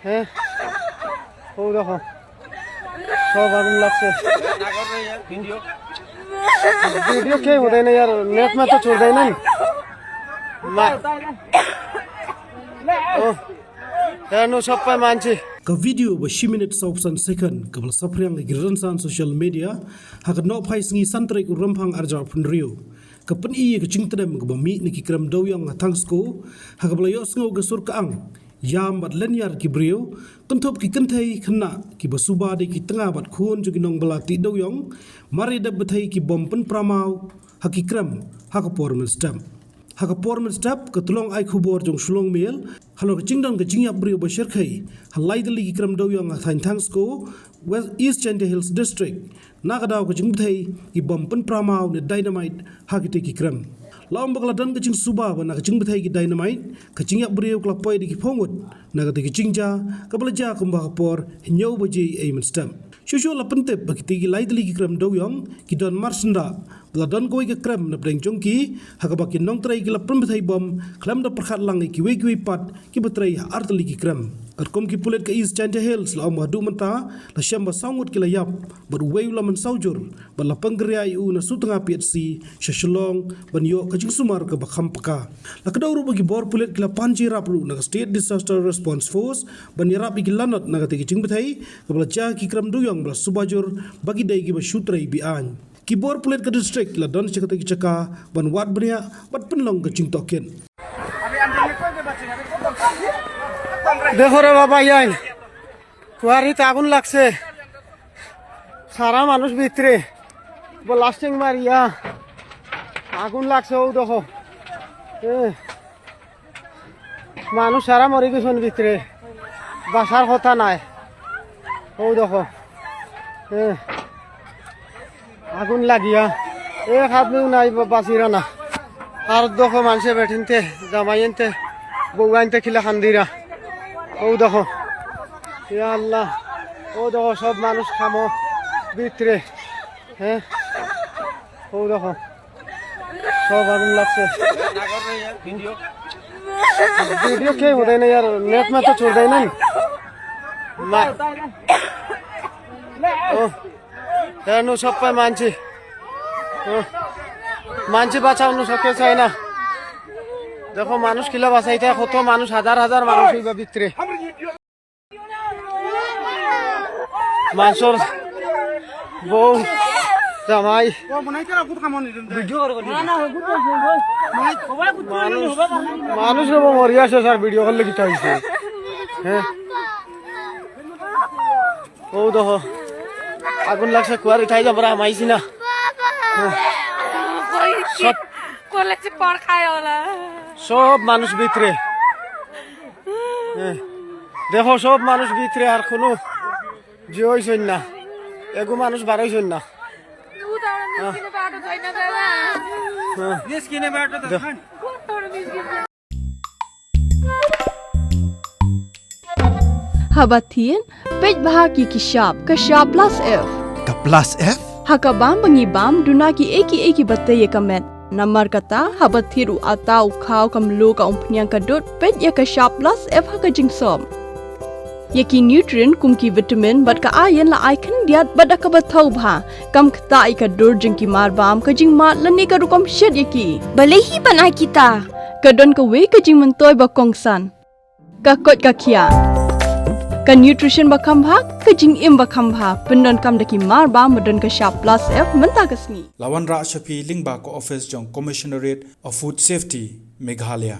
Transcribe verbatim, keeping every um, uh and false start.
হ্যাঁ, ও দেখো, সব আগুন লাগছে। ভিডিও কে বোধ হয় না ইয়ার, নেট মে তো চলবে না। মা-, ও, হ্যাঁ, নো, সব পায় মানছি। Ka video ba shi minit saw phew san second kaba la saphriang ha ki rynsan social media ha ka Nohphaisngi san tarik u Rymphang arhajar arphew hynriew ka pyni ïa ka jingtdem kaba mih na ki krem dewïong ha Thangsko, ha kaba la ïohsngew ka sur ka ang, ïam bad lyniar ki briew, kynthup ki kynthei khynnah kiba suba da ki tnga bad khun jong ki nongbylla tih dewïong, mar ïa dep bthei ki bom pynpra maw ha ki krem ha ka por mynstep. Ha ka por mynstep, ka tyllong ai khubor jong Shillong Mail halor ka jingdon ka jingïap briew ba shyrkhei ha lai tylli ki krem dewïong ha thaiñ Thangsko, West East Jaintia Hills District, na ka daw ka jingbthei ki bom pynpra maw ne dynamite ha kitei ki krem. La ong ba ka la don ka jingsuba ba na ka jingbthei ki dynamite, ka jingïap briew ka la poi da ki phew ngut, na katei ka jingjia kaba la jia kumba ka por hynñiew baje ei mynstep. Shuh shuh la pyntip ba kitei ki lai tylli ki krem dewïong ki don mar syndah, ba la don kawei ka krem na pdeng jong ki, ha kaba ki nongtrei ki la pynbthei bom khlem da pyrkhat lang ïa kiwei kiwei pat kiba trei ha ar tylli ki krem. Katkum ki pulit ka East Jaintia Hills la ong ba haduh mynta la shem ba saw ngut ki la ïap, bad uwei u la mynsaw jur, bad la pynkynriah ïa u na Sutnga P H C sha Shillong ban ïoh ka jingsumar kaba kham paka. La kdew ruh ba ki bor pulit ki la pan jingïarap ruh na ka State Disaster Response Force ban ïarap ïa ki lanot na katei ka jingbthei kaba la jia ha ki krem dewïong ba la suba jur ba ki dei kiba shu trei be-aiñ. Ki bor pulit ka district ki la don sha katei ka jaka ban wad bniah bad pynlong ka jingtohkit. দেখো রে বাবা, ইয়াই কুয়ারিত আগুন লাগছে, সারা মানুষ ভিতরে, ব্লাস্টিং মারিয়া আগুন লাগছে। ও দেখো, এ, মানুষ সারা মরে গেছেন ভিতরে, বাঁচার কথা নাই। ও দেখো, এ, আগুন লাগিয়া এক আদমিও নাই বা-, বাঁচিরা না। আর দেখো মানুষে বেটিনতে, জামাইনতে, বউয়াইনতে কিলা কান্দিরা। ও দেখো, ইয়া আল্লাহ, ও দেখো সব মানুষ খামো ভিতরে। হ্যাঁ, ও দেখো, সব আগুন লাগছে। ভিডিও কে বোধ হয় না ইয়ার, নেট মে তো চলবে না। মা-, ও। হ্যাঁ, নু সব পায় মানছি। হ্যাঁ। মানছি বাঁচাও, নু সব কে চায় না। দেখো, মানুষ কিলা বাঁচাইতে, কত মানুষ, হাজার হাজার মানুষ হইবা ভিতরে। মানুষের বউ, জামাই। মানুষ, মানুষ রে বাবা, মরি আছে স্যার, ভিডিও করলে কিতা হইছে? হ্যাঁ। ও দেখো, আগুন লাগছে, কুয়ারি থাই যাবরা, মাইছি না। সব, কলেজে পড় খায় ওলা। সব মানুষ ভিতরে। হ্যাঁ। দেখো, সব মানুষ ভিতরে, আর কোনো যে হইছইন না। এগু মানুষ বার হইছইন না। হ্যাঁ। হ্যাঁ। দেখ। Haba thied, peit bha ki ki shap, ka shap plus F. Ka plus F? Ha ka bam ba ngi bam, duna ki ei ki ei kiba tei ïa ka met. Namar kata, haba thied u ata, u khaw, ka mluh, ka umphniang, ka dud, peit ïa ka shap plus F ha ka jingsop. Ïa ki nutrient kum ki vitamin bad ka iron la ai khyndiat bad da kaba thaw bha. Kam ktah ïa ka dur jong ki mar bam, ka jingmad lane ka rukom shet ïa ki. Balei hi ban ai kita? Ka don kawei ka jingmyntoi ba kongsan. Ka koit ka khiah. Ka nutrition ba kham bha, ka jingim ba kham bha. Pyndonkam da ki mar bam ba don ka shap plus F mynta ka sngi. La wanrah sha phi lyngba ka office jong Commissionerate of Food Safety, Meghalaya.